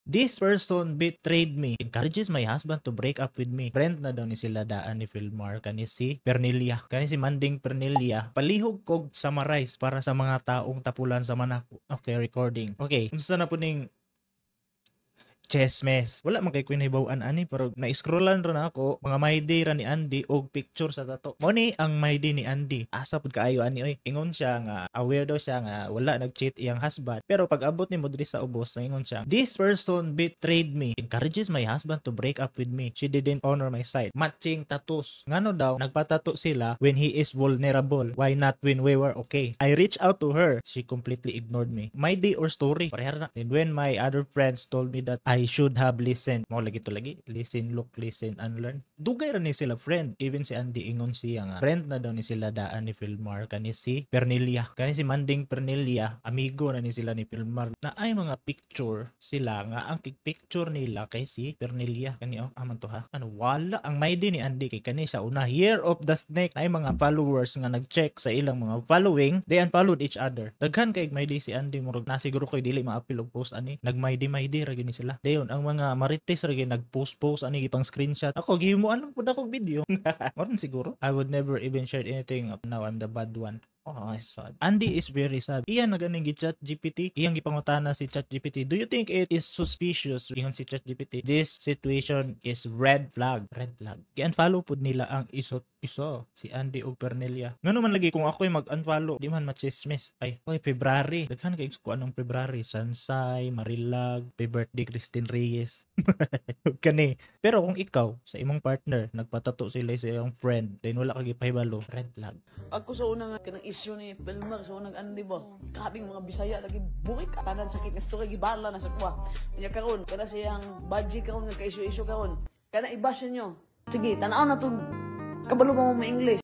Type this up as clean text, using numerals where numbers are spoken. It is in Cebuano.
This person betrayed me. Encourages my husband to break up with me. Friend na daw ni sila daan ni Philmar. Kani si Pernilia. Kani si Manding Pernilia. Palihog kog summarize para sa mga taong tapulan sama nako. Okay, recording. Okay, unsa na po ning chesmes? Wala man kay ko nahibaw-an ani, pero na-scrollan ra na ako mga my day ra ni Andy og picture sa tato. Mo ni ang my day ni Andy. Asa pud kaayo ani oy. Ingon siya nga aware daw siya nga wala nag-cheat iyang husband. Pero pag abot nimo diri sa ubos, ingon siya, "This person betrayed me. Encourages my husband to break up with me. She didn't honor my side." Matching tattoos. Ngano daw nagpatato sila when he is vulnerable? Why not when we were okay? I reached out to her. She completely ignored me. My day or story. Pareha na. And when my other friends told me that I should have listened. Mo lagi to lagi. Listen, look, listen, and learn. Dugay ra ni sila friend. Even si Andy, ingon siya nga friend na daw ni sila daan ni Philmar, kani si Pernilia. Kani si Manding Pernilia, amigo na ni sila ni Philmar. Na ay mga picture sila nga ang picture nila kay si Pernilia. Kani oh, aman to ha. Ano, wala ang my day ni Andy kay kani sa una, Year of the Snake, ay mga followers nga nag-check sa ilang mga following, they unfollowed each other. Daghan kay my day si Andy, murag na siguro koy dili maapil og post ani. Nag my day, my day ra gyud ni sila. Dayon ang mga marites ra gyud nag-post post ani, gipang screenshot. Ako gihimuan lang pud ako video. Maron siguro. I would never even share anything. Now I'm the bad one. Oh, sad. Andy is very sad. Iyan na ganing gi-Chat GPT. Iyang gipangutana si Chat GPT. "Do you think it is suspicious?" Ingon si Chat GPT, "This situation is red flag." Red flag. Gi-unfollow pud nila ang isot isa, si Andy og Pernelia. Ngano man lagi kung ako'y mag-unfollow, di man machismis. Ay, oy, February. Daghan kay ko anong February. Sansay, Marilag, happy birthday Christine Reyes. Kani. Pero kung ikaw sa imong partner nagpatato sila sa iyong friend, then wala ka gipahibalo, red flag. Ako sa una nga kanang issue ni Pelmar sa unang Andy ba. Kaping mga Bisaya lagi bukit ka tanan sakit nga story gibala na sa kuha. Unya karon kana siyang budget karon nga ka issue-issue karon. Kana i-bash nyo. Sige, tan-aw na to, kabalo ba mo ma English?